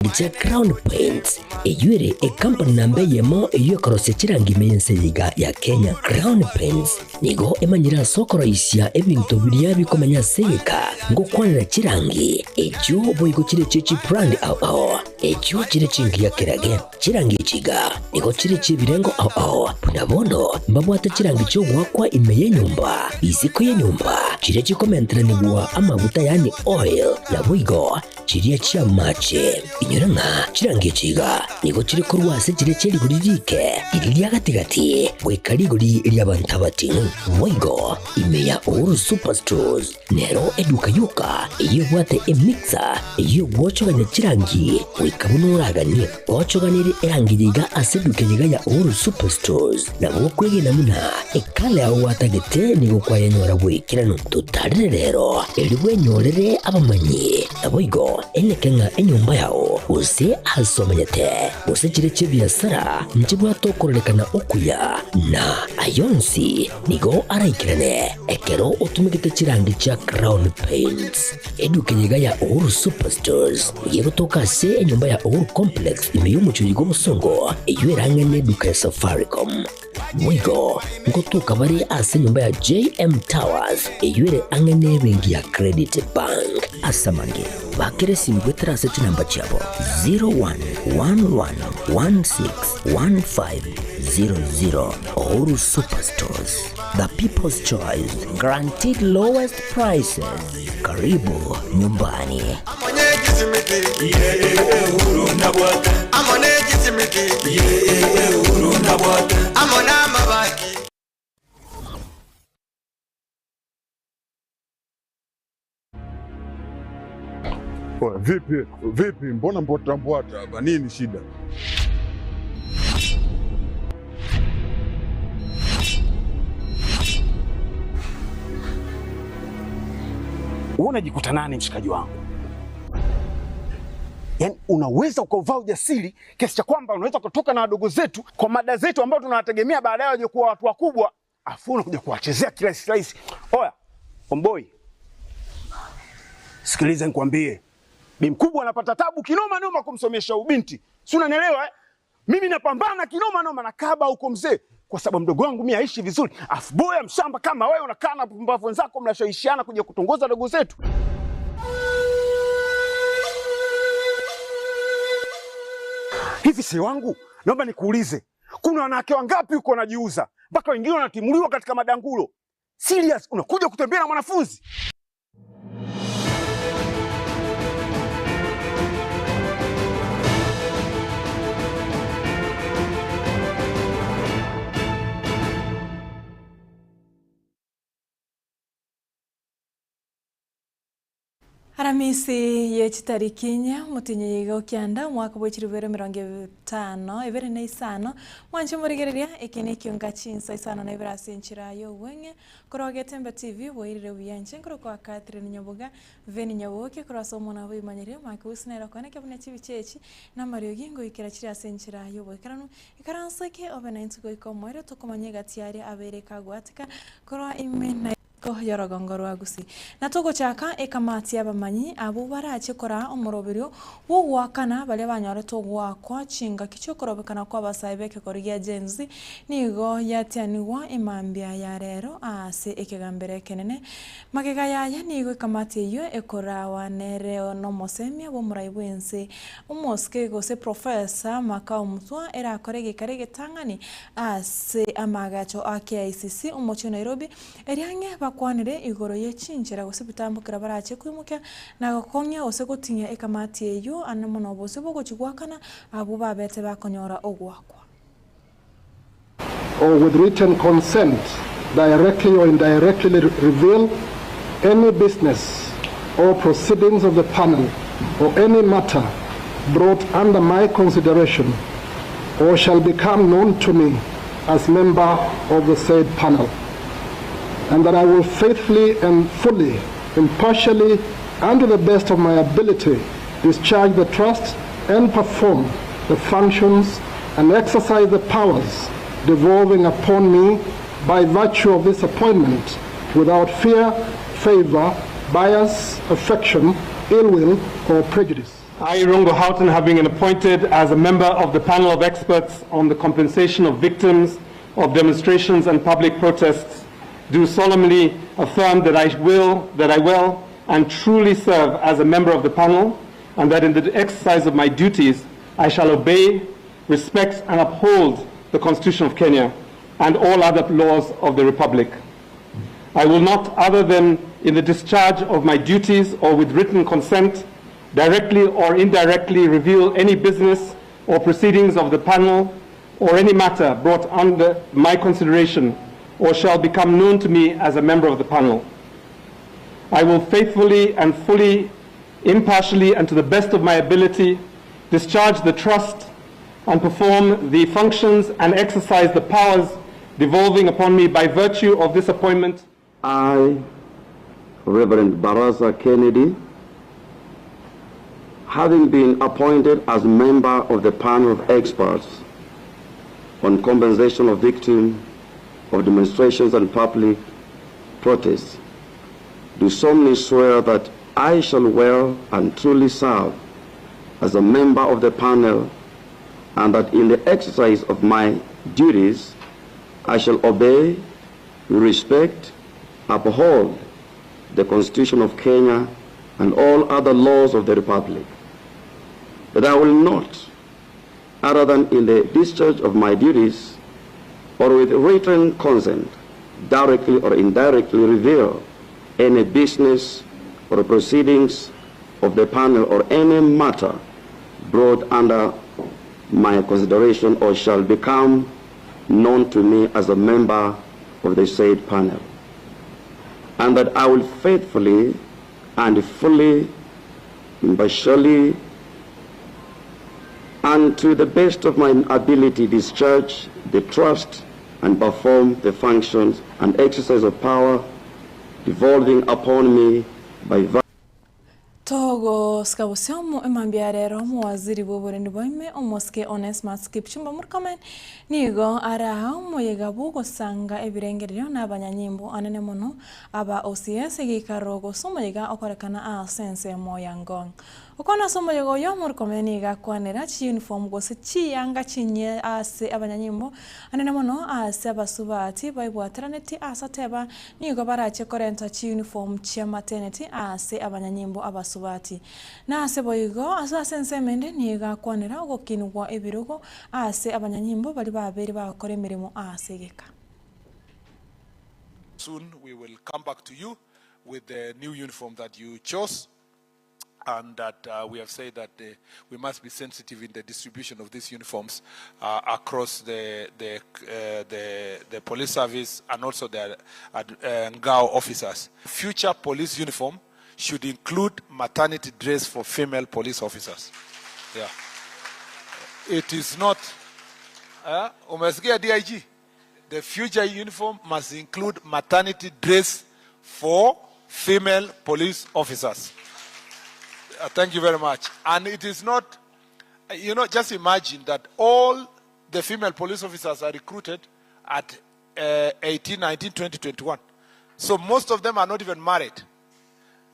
chirangi chia Crown Paints, eyio ere ekampani namba eyemo eyio ekorosia chirangi ime y'ense eye iga ya Kenya. Crown Paints nigo emanyire ase okoroisia ebinto biria bikomenya ase egeka ngokwanera chirangi echio boigo chire chie chibrand ao ao echio chire chingiya kerage. Chirangi echi iga nigo chire chi'ebirengo ao ao, buna bono mbabwate chirangi chi'ogoakwa ime y'enyomba, isiko y'enyomba, chiria chikomenteranigwa amaguta yaani oil, naboigo chiria chi'amache. Inyora ng'a chirangi echi iga nigo chire korwa ase chiria chie rigori riike, riria ria gati-gati, goika rigori ri'abanto abating'u. Boigo ime ya Uhuru Superstores Nero eduka yoka eyio ebwate emixer eyio egwochogania chirangi goika buna oraganie. Gochoganerie erangi yiga ase eduka yiga ya Uhuru Superstores nabo okwegena buna ekala yao gwatagete nigo kwayenyora bw'ekeranu. Totarere rero erio bwenyorere abamanyi naboigo eneke ng'a enyomba yao gose ase omenyete gose chire chi'ebiasara nchibwate okororekana okuya na ayonsi Nigo araikerane ekero otumegete chirangi chia Crown Paints. Eduka eye iga ya Uhuru Superstores nigo egotoka ase enyomba ya Uhuru Complex ime y'omochie oyo bw'obosongo eyio erang'ane eduka ya Safaricom. Boigo ngotoka bare ase enyomba ya JM Towers eyio ere ang'e n'ebenki ya Credit Bank. Ase amange, bakera esimi goetera ase chinamba chiabo 0111161500. Uhuru Superstores, the people's choice, guaranteed lowest prices. Karibu nyumbani. Oya, vipi vipi, mbona mbwata mbwata hapa, nini shida? Wewe unajikuta nani mshikaji wangu? Yaani unaweza ukauvaa ujasiri kiasi cha kwamba unaweza kutoka na wadogo zetu kwa mada zetu ambao tunawategemea baadaye waje kuwa watu wakubwa, afu unakuja kuwachezea kirahisi rahisi. Oya, omboi, sikiliza nikwambie, bi mkubwa anapata tabu kinoma noma kumsomesha ubinti, si unanielewa eh? Mimi napambana kinoma noma na kaba huko mzee, kwa sababu mdogo wangu mimi aishi vizuri, afu boya mshamba kama wewe unakaa na pumbavu wenzako mnashawishiana kuja kutongoza dogo zetu. Hivi si wangu, naomba nikuulize, kuna wanawake wangapi huko wanajiuza mpaka wengine wanatimuliwa katika madangulo? Serious, unakuja kutembea na mwanafunzi? Aramisi ye chitariki inye, omotienyi oyo iga okianda, omwaka bwe chilifu ibere emerongo etano ebere na isano, mwanche morigereria, eke nekionga chinsa isano na ibere ase enchera y'obweng'e, korwa Getembe TV, bwairire buya inche nkorokwa Catherine Nyaboga, Veni Nyaboke, korwa ase omwana bw'ebimanyerio, Mark Wilson nere okoeneka buna chibicha echi, na amariogi ngoikera chire ase enchera y'oboikeranu, ikaranso eke obe naintwe goika omoerio tokomanya egati yaria abeire kagwatika korwa ime na Isiko y'orogongo rwa Gusii. Na togochaka ekamati y'abamanyi abwo barache koraa omoroberio bw'ogoakana baria banyorete ogoakwa chingaki chi'okorobekana kw'abasae b'ekegori gia Gen Z nigo yatianigwa emambia ya rero aase ekegambero ekenene. Magega yaye nigo ekamati eyio ekorawa nere nomosemia bw'omorai bw'ense omosike gose Professor Makau Mutua erakore egekare egetang'ani ase amaagacho a KICC omochie o Nairobi Erio ang'e bakwanire igoro ye chinchera gose ebitambokero barache koimokia na gokong'ia gose goting'ia ekamati eyio ande mono obosio bogochia goakana abwo babete bakonyora ogoakwa. or with written consent directly or indirectly reveal any business or proceedings of the panel or any matter brought under my consideration or shall become known to me as member of the said panel, and that I will faithfully and fully, impartially, and to the best of my ability discharge the trust and perform the functions and exercise the powers devolving upon me by virtue of this appointment without fear, favor, bias, affection, ill will, or prejudice. I, Irungu Houghton, having been appointed as a member of the panel of experts on the compensation of victims of demonstrations and public protests, do solemnly affirm that I will, that I will and truly serve as a member of the panel, and that in the exercise of my duties I shall obey, respect, and uphold the Constitution of Kenya and all other laws of the Republic. I will not, other than in the discharge of my duties or with written consent, directly or indirectly reveal any business or proceedings of the panel or any matter brought under my consideration or shall become known to me as a member of the panel. I will faithfully and fully, impartially, and to the best of my ability discharge the trust and perform the functions and exercise the powers devolving upon me by virtue of this appointment. I, Reverend Baraza Kennedy, having been appointed as member of the panel of experts on compensation of victims of demonstrations and public protests, do solemnly swear that I shall well and truly serve as a member of the panel and that in the exercise of my duties I shall obey, respect, uphold the Constitution of Kenya and all other laws of the Republic, that I will not, other than in the discharge of my duties or with written consent, directly or indirectly reveal any business or proceedings of the panel or any matter brought under my consideration or shall become known to me as a member of the said panel, and that I will faithfully and fully, impartially, and to the best of my ability discharge the trust and perform the functions and exercise of power devolving upon me by Togosika bosio omo emambia ya rero omowaziri bw'oborendi bwa ime omosike Onesmus Kipchumba Murkomen nigo araa omoyega bw'ogosanga ebirengererio na abanyanyimbo anene mono aba OCS egeikaro gose omoyega okorekana ase ensemo ya Ngong. Okwana ase omoyega oyo Murkomen nigo akwanera chiuniform gose chiyanga chinye ase abanyanyimbo anene mono ase abasubati baibwateraneti ase ateba nigo barache korenta chiuniform chia maternity ase abanyanyimbo abasubati. Na ase boigo ase ase ensemo ende nigo akwanera ogokinigwa ebirogo ase abanyanyimbo bari babere bagokora emeremo ase egeka. Soon we will come back to you with the new uniform that you chose, and that we have said that we must be sensitive in the distribution of these uniforms across the police service and also the NGAO officers. Future police uniform should include maternity dress for female police officers. Yeah. It is not, umesikia DIG? The future uniform must include maternity dress for female police officers. Thank you very much. And it is not, you know, just imagine that all the female police officers are recruited at 18, 19, 20, 21. So most of them are not even married.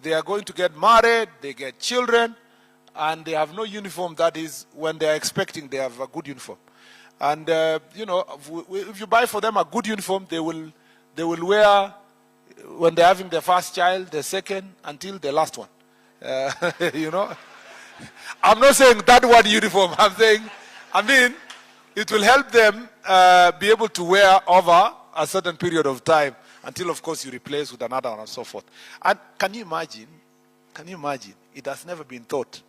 They are going to get married, they get children, and they have no uniform. That is, when they are expecting, they have a good uniform. And if you buy for them a good uniform, they will wear when they're having their first child, the second, until the last one. I'm not saying that one uniform. I'm saying, it will help them be able to wear over a certain period of time until, of course, you replace with another one and so forth. And can you imagine? Can you imagine? It has never been thought,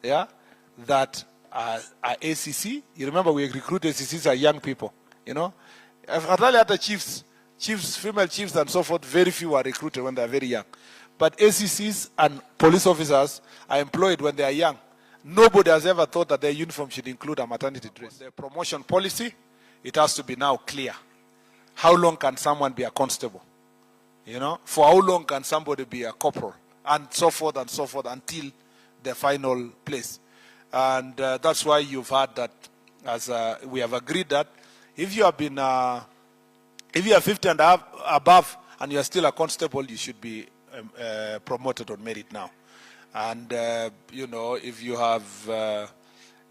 yeah, that ACC, you remember we recruit A C Cs are young people, you know. Afadhali hata chiefs, chiefs, female chiefs and so forth, very few are recruited when they are very young. But ACCs and police officers are employed when they are young. Nobody has ever thought that their uniform should include a maternity dress. The promotion policy, it has to be now clear. How long can someone be a constable? For how long can somebody be a corporal? And so forth and so forth until the final place. And that's why you've had that, as we have agreed that if you have been, if you are 50 and above and you are still a constable, you should be promoted on merit now. And you know if you have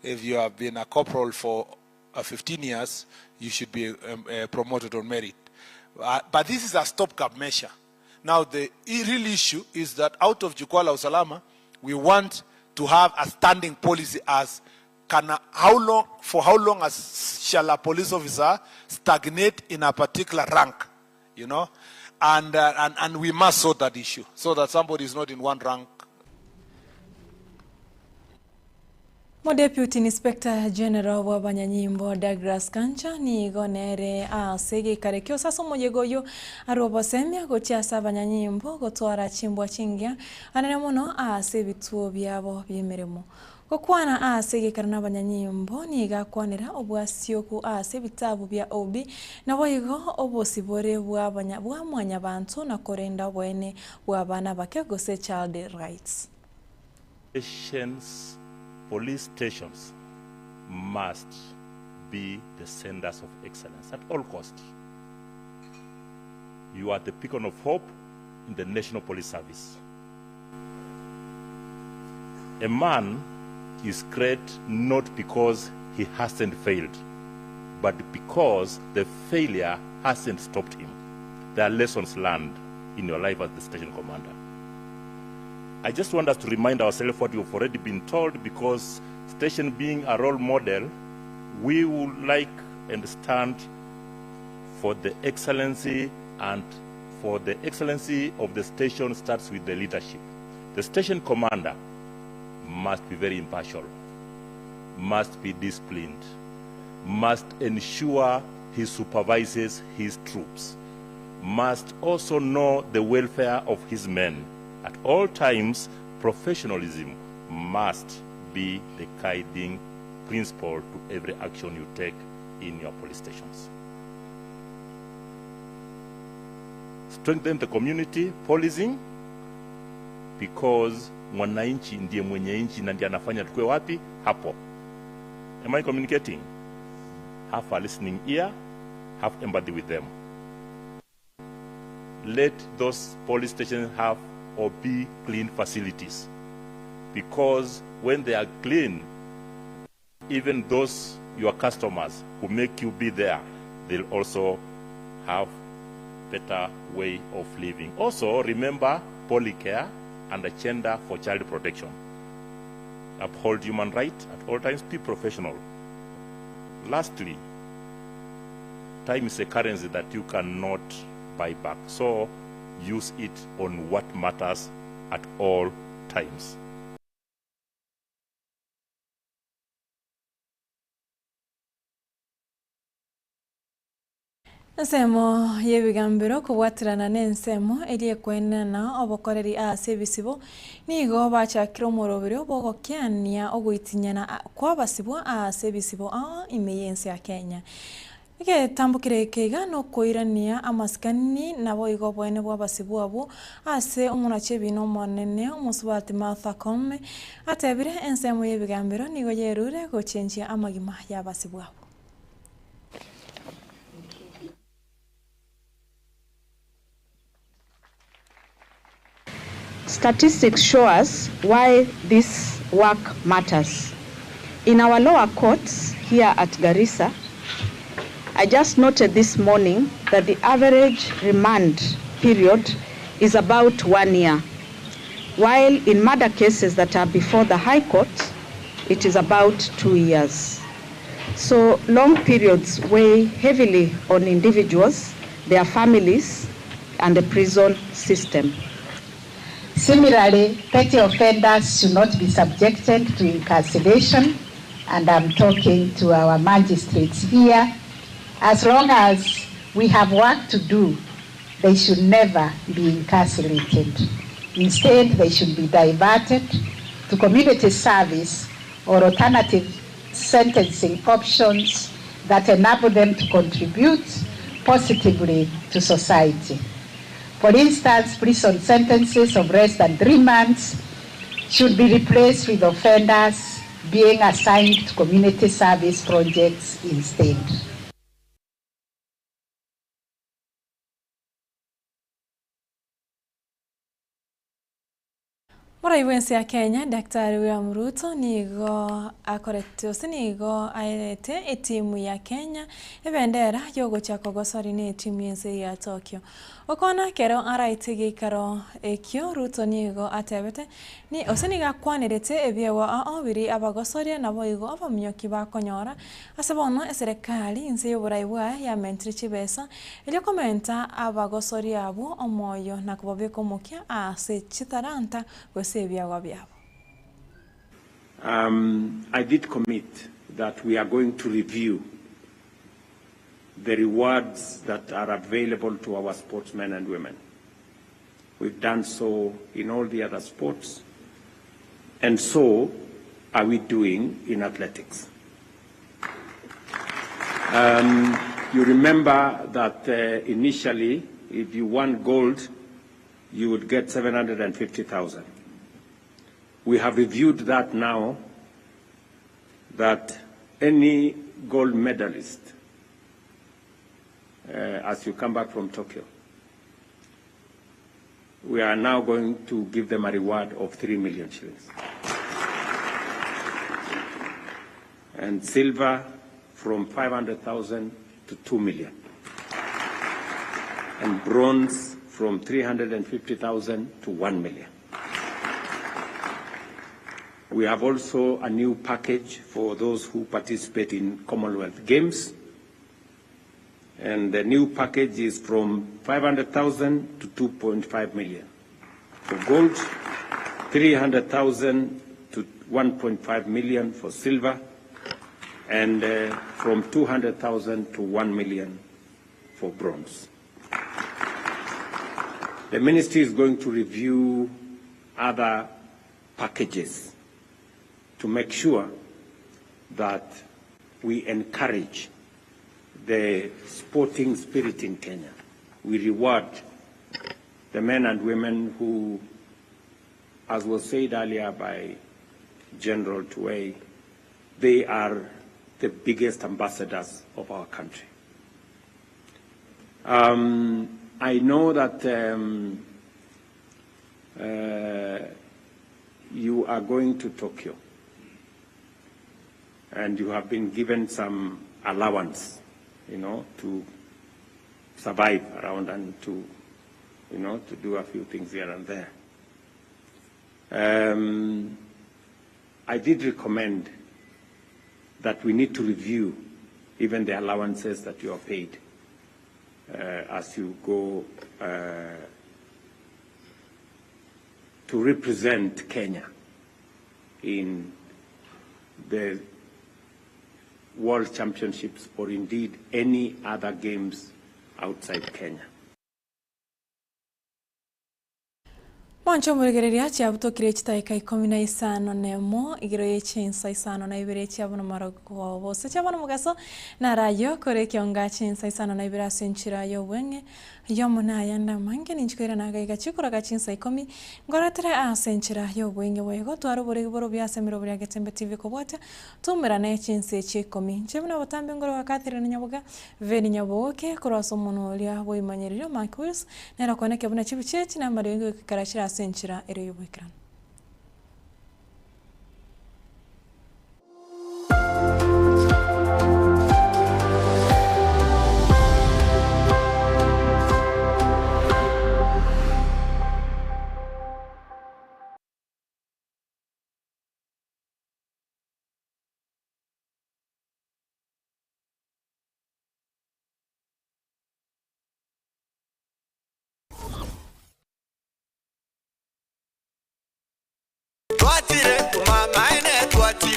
if you have been a corporal for 15 years you should be promoted on merit. But this is a stop gap measure. Now the real issue is that out of Jukwaa la Usalama we want to have a standing policy as can a, how long, for how long as shall a police officer stagnate in a particular rank, you know? And, uh, and, and we must sort that issue so that somebody is not in one rank. Omodeputy Inspector General bw'abanyanyimbo Douglas Kancha nigo nere ase egeikaro ekio ase omoyega oyio arwe obosemia gochia ase abanyanyimbo gotwara chimbwa chingiya anene mono ase ebituo biabo bi'emeremo. Gokwana ase egeikaro nabanyanyimbo nigo akwanera obwasioku ase ebitabu bia OB naboigo obosibore bwa bwa mwanyabanto na korenda oboene bw'abana abake gose child rights. Stations, police stations must be the centers of excellence at all cost. You are the beacon of hope in the National Police Service. A man is great not because he hasn't failed, but because the failure hasn't stopped him. There are lessons learned in your life as the station commander. I just want us to remind ourselves what you've already been told because station being a role model, we would like and stand for the excellency and for the excellency of the station starts with the leadership. The station commander must be very impartial, must be disciplined, must ensure he supervises his troops, must also know the welfare of his men. At all times, professionalism must be the guiding principle to every action you take in your police stations. Strengthen the community policing because mwananchi ndiye mwenye nchi na ndiye anafanya tukue wapi hapo. Am I communicating? Have a listening ear, have empathy with them. Let those police stations have or be clean facilities because when they are clean, even those your customers who make you be there, they'll also have better way of living. Also, remember Policare and agenda for child protection. Uphold human rights at all times, be professional. Lastly, time is a currency that you cannot buy back. So use it on what matters at all times. Ensemo y'ebigambero kobwaterana n'ensemo eria ekoenena obokoreri ase ebisibo nigo bachakire omoroberio bw'ogokeania ogoitinyana kw'abasibwa ase ebisibo ao ime y'ense ya Kenya. Egetambokero eke iga nokoirania amasikani naboigo oboene bw'abasibwa abwo ase omonachi ebina omonene omosubati Martha Koome atebire ensemo y'ebigambero nigo yerure gochenchia amagima y'abasibwa abwo. Statistics show us why this work matters. In our lower courts here at Garissa, I just noted this morning that the average remand period is about one year, while in murder cases that are before the High Court, it is about two years. So long periods weigh heavily on individuals, their families, and the prison system. Similarly, petty offenders should not be subjected to incarceration, and I'm talking to our magistrates here. As long as we have work to do, they should never be incarcerated. Instead, they should be diverted to community service or alternative sentencing options that enable them to contribute positively to society. For instance, prison sentences of less than three months should be replaced with offenders being assigned to community service projects instead. Omorai bw'ense ya Kenya, Daktari William Ruto nigo akorete gose nigo aerete etimu ya Kenya ebendera yogochia kogosori na etimu y'ense ya Tokyo. Okona ekero araete geikaro ekio, Ruto nigo atebete ni gose nigo akwanerete ebiegwa ao biria abagosoria naboigo abaminyoki bakonyora ase bono eserekari inse y'oborai bwaye yamentire chibesa erio komenta abagosoria abwo omoyo na kobabeka omokia ase chitalanta gose ebiegwa biabo. I did commit that we are going to review the rewards that are available to our sportsmen and women. We've done so in all the other sports, and so are we doing in athletics. Um, you remember that uh, initially, if you won gold, you would get 750,000. We have reviewed that now, that any gold medalist, uh, as you come back from Tokyo, we are now going to give them a reward of 3 million shillings. And silver from 500,000 to 2 million. And bronze from 350,000 to 1 million. We have also a new package for those who participate in Commonwealth Games. And the new package is from 500,000 to 2.5 million. For gold, 300,000 to 1.5 million for silver, and uh, from 200,000 to 1 million for bronze. The ministry is going to review other packages to make sure that we encourage the sporting spirit in Kenya. We reward the men and women who, as was said earlier by General Tuwei, they are the biggest ambassadors of our country. Um, I know that um, uh, you are going to Tokyo and you have been given some allowance, you know, to survive around and to, you know, to do a few things here and there. Um, I did recommend that we need to review even the allowances that you are paid uh, as you go uh, to represent Kenya in the World Championships or indeed any other games outside Kenya. Mwanche omorigereria chiabutokire chidakika ikomi na isano nemo igoro ye chinsa isano na ibere chia bono marogoba gose chia bono mogaso narayo kore ekionga chinsa isano na ibere ase enchera ya obweng'e yomo nayande amange ninche koirana iga iga chikoraga chinsa ikomi ngoretere ase enchera ya obweng'e boigo twara oboregi borobio ase emeroberi ya Getembe TV kobwatia toumerane chinsa echi ikomi. Inche buna botambe ngoro gwa Catherine Nyaboga Veni Nyaboke korwa ase omonwa oria bwaimanyererio Mark Wills nere okoenekia buna chibicha echi namariogi goikera chire ase enchera ere y'oboikeranu.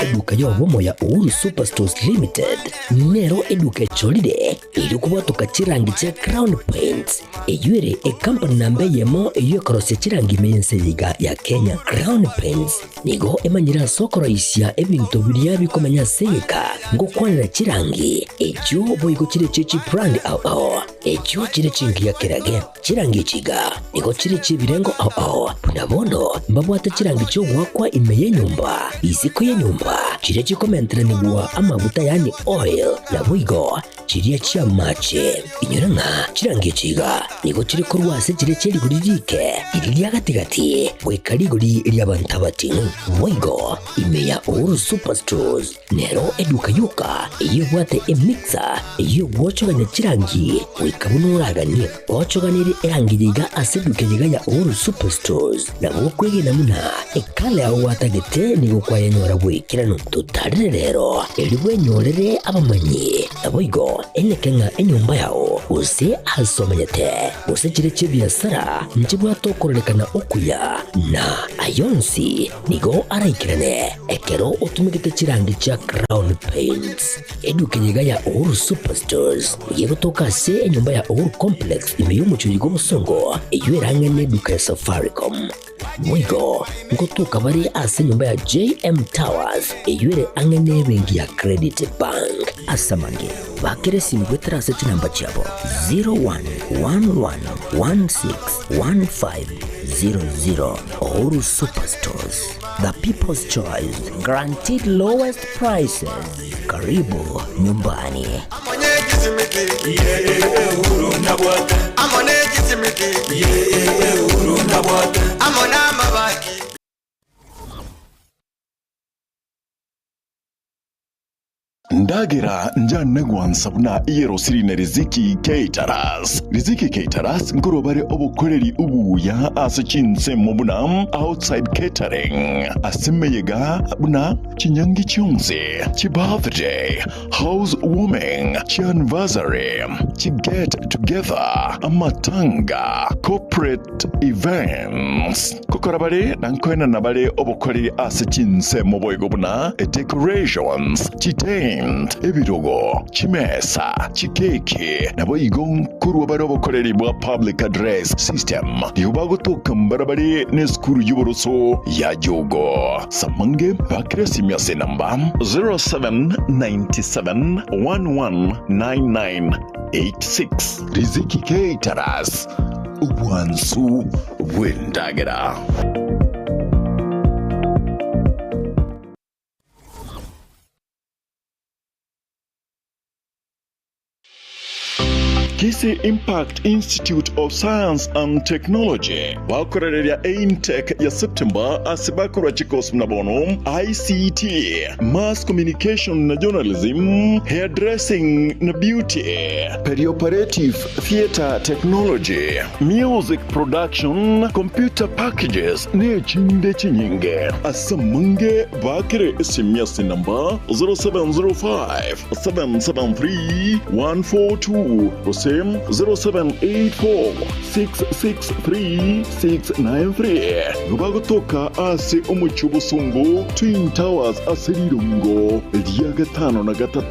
Eduka y'obomo ya Uhuru Superstores Limited nero eduka echorire erio kobwatoka chirangi chia Crown Paints eyio ere ecompany namba eyemo eyio ekorosia chirangi ime y'ense eye iga ya Kenya. Crown Paints. Nigo emanyire ase okoroisia ebinto biria bikomenya ase egeka, ngokwanera chirangi, echio boigo chire chie chibrand ao ao, echio chire chingiya kerage. Chirangi echi iga nigo chire chi'ebirengo ao ao, buna bono mbabwate chirangi chi'ogoakwa ime y'enyomba, isiko y'enyomba, chiria chikomenteranigwa amaguta yaani oil, naboigo chiria chi'amache. Inyora ng'a chirangi echi iga nigo chire korwa ase chiria chie rigori riike, riria ria gati-gati, goika rigori ri'abanto abating'u. Boigo ime ya Uhuru Superstores nero eduka yoka eyio ebwate emixer eyio egwochogania chirangi goika buna oraganie. Ochoganirie erangi eye iga ase eduka eye iga ya Uhuru Superstores, nabo okwegena buna ekala yao gwatagete nigo kwayenyora bw'ekeranu. Totarire rero, erio bwenyorere abamanyi. Naboigo eneke ng'a enyomba yao, gose aase omenyete, gose chire chi'ebiasara, nchibwate okororekana okuya, na aya onsi nigo araikerane ekero otumegete chirangi chia Crown Paints. Eduka eye iga ya Uhuru Superstores nigo egotoka ase enyomba ya Uhuru Complex ime y'omochie oyo bw'obosongo, eyio erang'e neduka ya Safaricom. Boigo ngotoka bare ase enyomba ya JM Towers eyio ere ang'e nebenki ya Credit Bank. Ase amange, bakera esimi goetera ase chinamba chiabo 0111161500. Uhuru Superstores, the people's choice, guaranteed lowest prices. Karibu nyumbani. Ndagera njane gwansa buna eyerosiri na Riziki Caterers. Riziki Caterers nkorwa bare obokoreri obuya ase chinsemo buna outside catering, ase emeyega buna chinyangi chionsi, chibirthday, house warming, chianniversary, chiget together, amatanga, corporate events. Gokora bare na nkoenana bare obokoreri ase chinsemo boigo buna decorations, chitent, ebirogo, chimesa, chikeki, naboigo nkorwa bare obokoreri bwa public address system. Nigo bagotoka mbarabare nesukuru y'oboroso ya Jogo. Samange bakire esimi ase enamba 0797 119986. Riziki Caterers, obwansu bw'endagera. Kisii Impact Institute of Science and Technology bakorereria eintake ya September ase bakorwa chikosi buna bono ICT, Mass Communication na Journalism, Hairdressing na Beauty, Perioperative Theatre Technology, Music Production, Computer Packages na echinde chinyinge. Ase amange baakere esimi ase enamba 0705 773 142 gose 0784 663 693. Nigo bagotoka ase omochie o Bosongo, Twin Towers ase rirongo ria gatano na gatato.